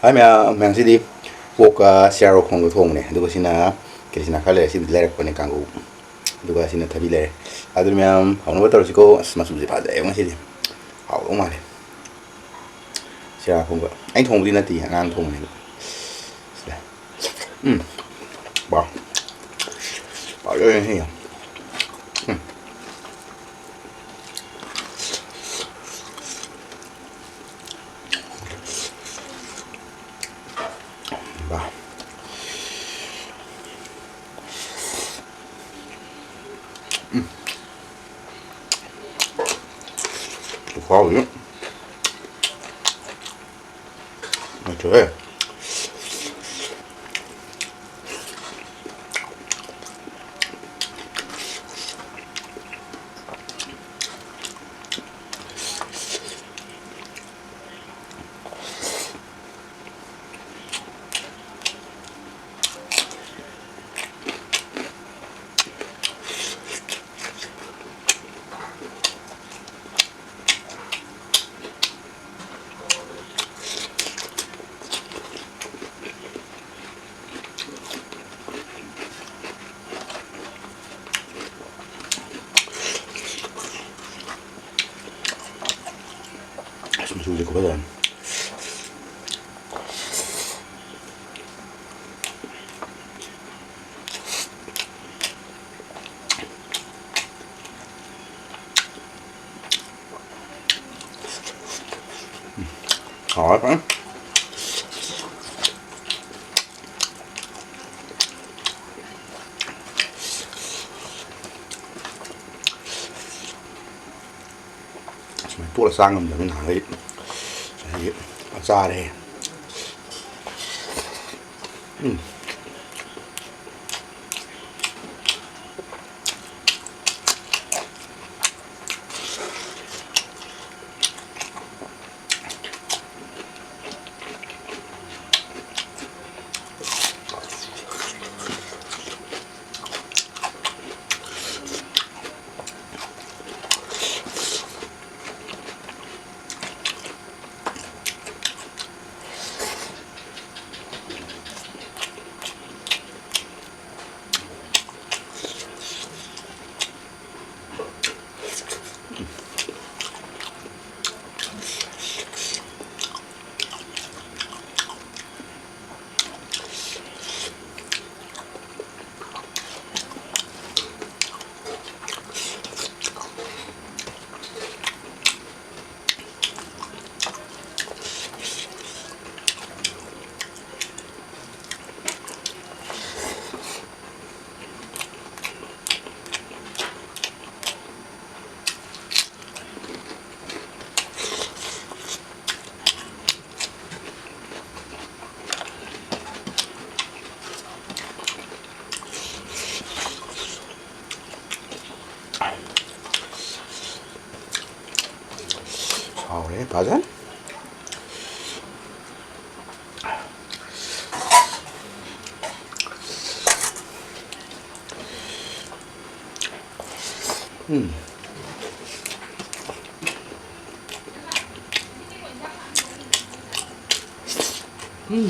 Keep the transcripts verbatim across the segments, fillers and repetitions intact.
ꯍꯥꯏ ꯃꯌꯥꯝ, ꯃꯌꯥꯝꯁꯤꯗꯤ ꯑꯣꯛꯀ ꯁꯤꯔꯥꯔꯣꯛꯈꯣꯡꯒ ꯊꯣꯡꯕꯅꯦ, ꯑꯗꯨꯒ ꯁꯤꯅ ꯀꯦꯂꯤꯆꯅꯥ ꯈꯔ ꯂꯩꯔꯦ, ꯁꯤꯕꯨꯗꯤ ꯂꯩꯔꯛꯄꯅꯦ ꯀꯥꯡꯒꯧ, ꯑꯗꯨꯒ ꯁꯤꯅ ꯊꯕꯤ ꯂꯩꯔꯦ꯫ ꯑꯗꯨ ꯃꯌꯥꯝ ꯍꯥꯎꯅꯕ ꯇꯧꯔꯁꯤꯀꯣ꯫ ꯑꯁ, ꯃꯆꯨꯁꯦ ꯐꯖꯩ ꯉꯁꯤꯗꯤ, ꯍꯥꯎꯗꯧ ꯃꯥꯜꯂꯦ꯫ ꯁꯤꯔꯥꯔꯣꯛꯈꯣꯡꯒ ꯑꯩꯅ ꯊꯣꯡꯕꯗꯤ ꯅꯠꯇꯦ, ꯑꯉꯥꯡ ꯊꯣꯡꯕꯅꯦ꯫ ꯁꯤꯗ꯫ ꯎꯝ꯫ ꯋꯥ꯫ ꯐꯖꯩ ꯉꯁꯤꯗꯤ꯫ ꯎꯝ꯫ ꯕꯥ꯫ ꯎꯝ꯫ ꯈꯨꯍꯥꯎꯗꯤ꯫ ꯅꯠꯇ꯭ꯔꯦ꯫ ꯑꯁ, ꯃꯆꯨꯁꯦ ꯈꯨꯐꯖ ꯑꯃ꯫ ꯍꯥꯎꯔꯦ ꯐꯖꯅ꯫ ꯁꯨꯃꯥꯏꯅ ꯇꯣꯠꯂ ꯆꯥ ꯉꯝꯗꯕꯅꯤ ꯅꯍꯥꯟꯈꯩ꯫ ꯉꯁꯤꯗꯤ ꯆꯥꯔꯦ꯫ ꯎꯝ꯫ ꯐꯖꯅ꯫ ꯎꯝ꯫ ꯎꯝ꯫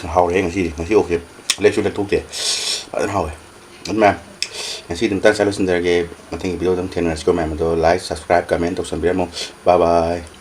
ꯍꯥꯎꯔꯦ ꯉꯁꯤꯗꯤ꯫ ꯉꯁꯤ ꯑꯣꯛꯁꯦ ꯂꯦꯛꯁꯨ ꯂꯦꯛꯊꯣꯛꯇꯦ, ꯐꯖꯅ ꯍꯥꯎꯋꯦ꯫ ꯑꯗꯨ ꯃꯌꯥꯝ, ꯉꯁꯤꯗꯤ ꯃꯇꯥꯡ ꯆꯥ ꯂꯣꯏꯁꯤꯟꯖꯔꯒꯦ꯫ ꯃꯊꯪꯒꯤ video ꯗ ꯑꯃꯨꯛ ꯊꯦꯡꯅꯔꯁꯤꯀꯣ ꯃꯌꯥꯝ꯫ ꯑꯗꯣ like, subscribe, comment ꯇꯧꯁꯟꯕꯤꯔꯝꯃꯣ꯫ Bye bye꯫